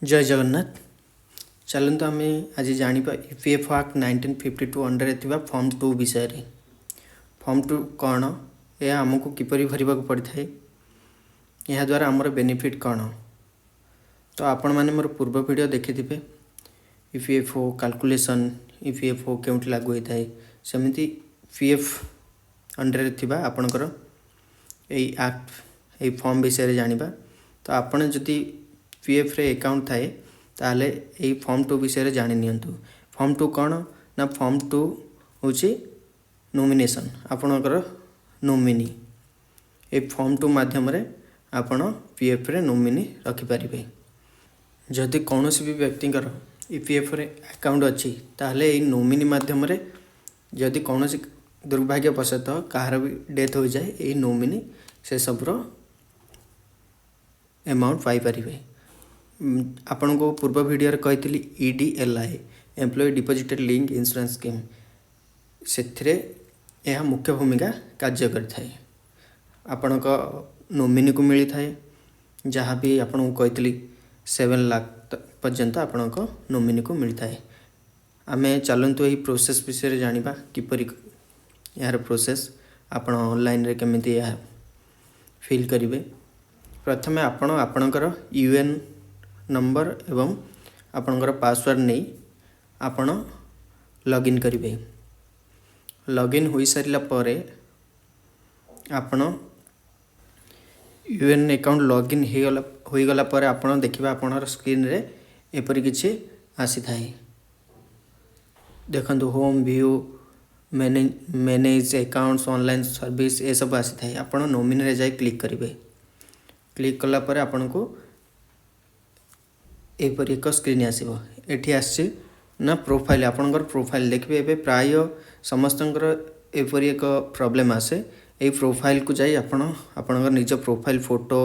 ଜୟ ଜଗନ୍ନାଥ। ଚାଲନ୍ତୁ, ଆମେ ଆଜି ଜାଣିବା EPF Act 1952 ଅଣ୍ଡରରେ ଥିବା ଫର୍ମ 2 ବିଷୟରେ। ଫର୍ମ 2 କ'ଣ, ଏହା ଆମକୁ କିପରି ଭରିବାକୁ ପଡ଼ିଥାଏ, ଏହାଦ୍ୱାରା ଆମର ବେନିଫିଟ୍ କ'ଣ? ତ ଆପଣମାନେ ମୋର ପୂର୍ବ ଭିଡ଼ିଓ ଦେଖିଥିବେ, EPFO calculation, EPFO କେଉଁଠି ଲାଗୁ ହୋଇଥାଏ। ସେମିତି PF ଅଣ୍ଡରରେ ଥିବା ଆପଣଙ୍କର ଏଇ ଆକ୍ଟ, ଏଇ ଫର୍ମ ବିଷୟରେ ଜାଣିବା। ତ ଆପଣ ଯଦି ପିଏଫ୍ରେ ଆକାଉଣ୍ଟ ଥାଏ, ତାହେଲେ ଏଇ ଫର୍ମ 2 ବିଷୟରେ ଜାଣି ନିଅନ୍ତୁ। ଫର୍ମ 2 କ'ଣ ନା, ଫର୍ମ 2 ହେଉଛି ନୋମିନେସନ୍, ଆପଣଙ୍କର ନୋମିନି। ଏଇ ଫର୍ମ 2 ମାଧ୍ୟମରେ ଆପଣ ପିଏଫ୍ରେ ନୋମିନି ରଖିପାରିବେ। ଯଦି କୌଣସି ବି ବ୍ୟକ୍ତିଙ୍କର ଇପିଏଫ୍ରେ ଆକାଉଣ୍ଟ ଅଛି, ତାହେଲେ ଏଇ ନୋମିନି ମାଧ୍ୟମରେ ଯଦି କୌଣସି ଦୁର୍ଭାଗ୍ୟବଶତଃ କାହାର ବି ଡେଥ୍ ହୋଇଯାଏ, ଏଇ ନୋମିନି ସେସବୁର ଆମାଉଣ୍ଟ ପାଇପାରିବେ। ଆପଣଙ୍କୁ ପୂର୍ବ ଭିଡ଼ିଓରେ କହିଥିଲି, EDLI, Employee Deposited Link Insurance Scheme, ସେଥିରେ ଏହା ମୁଖ୍ୟ ଭୂମିକା କାର୍ଯ୍ୟ କରିଥାଏ। ଆପଣଙ୍କ ନୋମିନିକୁ ମିଳିଥାଏ, ଯାହା ବି ଆପଣଙ୍କୁ କହିଥିଲି, 7 ଲାଖ ପର୍ଯ୍ୟନ୍ତ ଆପଣଙ୍କ ନୋମିନିକୁ ମିଳିଥାଏ। ଆମେ ଚାଲନ୍ତୁ, ଏହି ପ୍ରୋସେସ୍ ବିଷୟରେ ଜାଣିବା, କିପରି ଏହାର ପ୍ରୋସେସ୍, ଆପଣ ଅନଲାଇନରେ କେମିତି ଏହା ଫିଲ୍ କରିବେ। ପ୍ରଥମେ ଆପଣ ଆପଣଙ୍କର ୟୁଏଏନ୍ ନମ୍ବର ଏବଂ ଆପଣଙ୍କର ପାସୱାର୍ଡ଼ ନେଇ ଆପଣ ଲଗ୍ଇନ୍ କରିବେ। ଲଗ୍ଇନ୍ ହୋଇସାରିଲା ପରେ, ଆପଣ ୟୁଏଏନ୍ ଆକାଉଣ୍ଟ ଲଗ୍ଇନ୍ ହୋଇଗଲା ପରେ ଆପଣ ଦେଖିବେ, ଆପଣଙ୍କର ସ୍କ୍ରିନ୍ରେ ଏପରି କିଛି ଆସିଥାଏ। ଦେଖନ୍ତୁ, home view, manage accounts, online service, ଏସବୁ ଆସିଥାଏ। ଆପଣ ନୋମିନିରେ ଯାଇ କ୍ଲିକ୍ କରିବେ। କ୍ଲିକ୍ କଲା ପରେ ଆପଣଙ୍କୁ ଏହିପରି ଏକ ସ୍କ୍ରିନ୍ ଆସିବ। ଏଠି ଆସିଛି ନା ପ୍ରୋଫାଇଲ୍, ଆପଣଙ୍କର ପ୍ରୋଫାଇଲ୍ ଦେଖିବେ। ଏବେ ପ୍ରାୟ ସମସ୍ତଙ୍କର ଏପରି ଏକ ପ୍ରୋବ୍ଲେମ୍ ଆସେ। ଏଇ ପ୍ରୋଫାଇଲ୍କୁ ଯାଇ ଆପଣ ଆପଣଙ୍କର ନିଜ ପ୍ରୋଫାଇଲ୍ ଫଟୋ,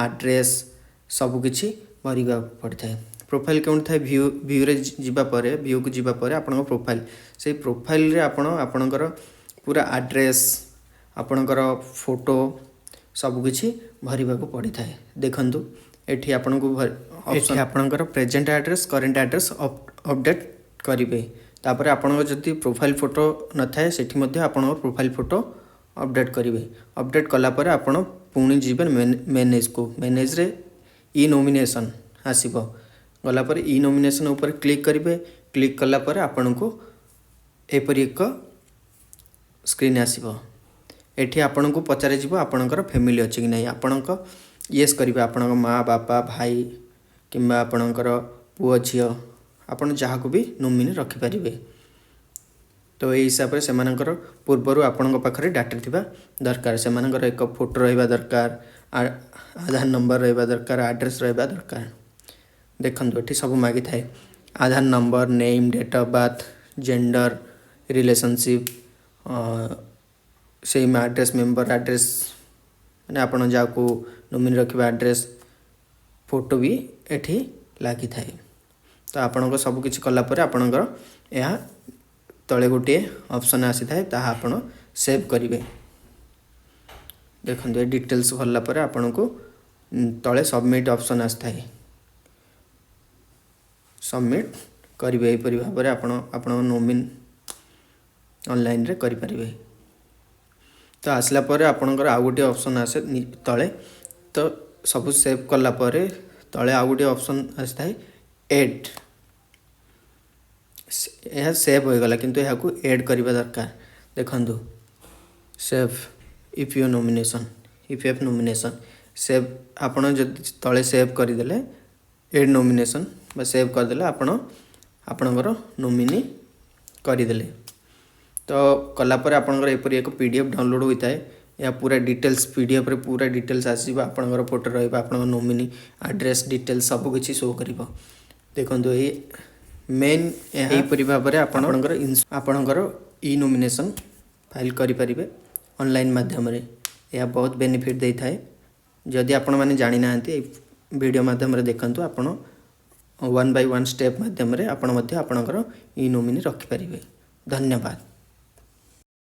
ଆଡ୍ରେସ୍ ସବୁକିଛି ଭରିବାକୁ ପଡ଼ିଥାଏ। ପ୍ରୋଫାଇଲ୍ କେଉଁଠି ଥାଏ? ଭ୍ୟୁରେ ଯିବା ପରେ, ଭ୍ୟୁକୁ ଯିବା ପରେ ଆପଣଙ୍କ ପ୍ରୋଫାଇଲ୍, ସେଇ ପ୍ରୋଫାଇଲ୍ରେ ଆପଣ ଆପଣଙ୍କର ପୁରା ଆଡ୍ରେସ୍, ଆପଣଙ୍କର ଫଟୋ ସବୁକିଛି ଭରିବାକୁ ପଡ଼ିଥାଏ। ଦେଖନ୍ତୁ, ଏଠି ଆପଣଙ୍କୁ ଏଠି ଆପଣଙ୍କର present address, current address update କରିବେ। ତାପରେ ଆପଣଙ୍କ ଯଦି ପ୍ରୋଫାଇଲ୍ ଫଟୋ ନଥାଏ, ସେଠି ମଧ୍ୟ ଆପଣଙ୍କ ପ୍ରୋଫାଇଲ୍ ଫଟୋ ଅପଡ଼େଟ୍ କରିବେ। ଅପଡ଼େଟ୍ କଲା ପରେ ଆପଣ ପୁଣି ଯିବେ ମ୍ୟାନେଜ୍କୁ। ମ୍ୟାନେଜ୍ରେ ଇ ନୋମିନେସନ୍ ଆସିବ। ଗଲା ପରେ ଇ ନୋମିନେସନ୍ ଉପରେ କ୍ଲିକ୍ କରିବେ। କ୍ଲିକ୍ କଲା ପରେ ଆପଣଙ୍କୁ ଏପରି ଏକ ସ୍କ୍ରିନ୍ ଆସିବ। ଏଠି ଆପଣଙ୍କୁ ପଚରାଯିବ, ଆପଣଙ୍କର ଫ୍ୟାମିଲି ଅଛି କି ନାହିଁ। ଆପଣଙ୍କ ୟେସ୍ କରିବେ। ଆପଣଙ୍କ ମା, ବାପା, ଭାଇ କିମ୍ବା ଆପଣଙ୍କର ପୁଅ, ଝିଅ, ଆପଣ ଯାହାକୁ ବି ନୋମିନି ରଖିପାରିବେ। ତ ଏଇ ହିସାବରେ ସେମାନଙ୍କର ପୂର୍ବରୁ ଆପଣଙ୍କ ପାଖରେ ଡାଟା ଥିବା ଦରକାର। ସେମାନଙ୍କର ଏକ ଫଟୋ ରହିବା ଦରକାର, ଆଧାର ନମ୍ବର ରହିବା ଦରକାର, ଆଡ୍ରେସ୍ ରହିବା ଦରକାର। ଦେଖନ୍ତୁ, ଏଠି ସବୁ ମାଗିଥାଏ: ଆଧାର number, name, date of birth, gender, relationship, same address, member address, ମାନେ ଆପଣ ଯାହାକୁ ନୋମିନି ରଖିବା ଆଡ୍ରେସ୍, ଫଟୋ ବି ଏଠି ଲାଗିଥାଏ। ତ ଆପଣଙ୍କ ସବୁକିଛି କଲା ପରେ ଆପଣଙ୍କର ଏହା ତଳେ ଗୋଟିଏ ଅପସନ୍ ଆସିଥାଏ, ତାହା ଆପଣ ସେଭ୍ କରିବେ। ଦେଖନ୍ତୁ, ଏ ଡିଟେଲ୍ସ ଭରିଲା ପରେ ଆପଣଙ୍କୁ ତଳେ ସବମିଟ୍ ଅପସନ୍ ଆସିଥାଏ, ସବମିଟ୍ କରିବେ। ଏହିପରି ଭାବରେ ଆପଣ ଆପଣଙ୍କ ନୋମିନି ଅନଲାଇନରେ କରିପାରିବେ। ତ ଆସିଲା ପରେ ଆପଣଙ୍କର ଆଉ ଗୋଟିଏ ଅପସନ୍ ଆସେ ତଳେ। ତ ସବୁ ସେଭ୍ କଲା ପରେ ତଳେ ଆଉ ଗୋଟିଏ ଅପସନ୍ ଆସିଥାଏ, ଏଡ୍। ଏହା ସେଭ୍ ହୋଇଗଲା, କିନ୍ତୁ ଏହାକୁ ଏଡ୍ କରିବା ଦରକାର। ଦେଖନ୍ତୁ, save EPO nomination, EPF nomination save। ଆପଣ ଯଦି ତଳେ ସେଭ୍ କରିଦେଲେ, ଏଡ୍ ନୋମିନେସନ୍ ବା ସେଭ୍ କରିଦେଲେ, ଆପଣ ଆପଣଙ୍କର ନୋମିନି କରିଦେଲେ। ତ କଲା ପରେ ଆପଣଙ୍କର ଏପରି ଏକ PDF download ହୋଇଥାଏ। ଏହା ପୁରା ଡିଟେଲ୍ସ, ପିଡିଏଫ୍ରେ ପୁରା ଡିଟେଲ୍ସ ଆସିଯିବ। ଆପଣଙ୍କର ଫଟୋ ରହିବ, ଆପଣଙ୍କ ନୋମିନି ଆଡ୍ରେସ୍ ଡିଟେଲ୍ସ ସବୁକିଛି ଶୋ କରିବ। ଦେଖନ୍ତୁ, ଏଇ ମେନ୍ ଏହିପରି ଭାବରେ ଆପଣ ଆପଣଙ୍କର ଇ ନୋମିନେସନ୍ ଫାଇଲ୍ କରିପାରିବେ ଅନଲାଇନ୍ ମାଧ୍ୟମରେ। ଏହା ବହୁତ ବେନିଫିଟ୍ ଦେଇଥାଏ। ଯଦି ଆପଣମାନେ ଜାଣିନାହାନ୍ତି, ଏଇ ଭିଡ଼ିଓ ମାଧ୍ୟମରେ ଦେଖନ୍ତୁ, ଆପଣ ୱାନ୍ ବାଇ ୱାନ୍ ଷ୍ଟେପ୍ ମାଧ୍ୟମରେ ଆପଣ ମଧ୍ୟ ଆପଣଙ୍କର ଇ ନୋମିନି ରଖିପାରିବେ। ଧନ୍ୟବାଦ।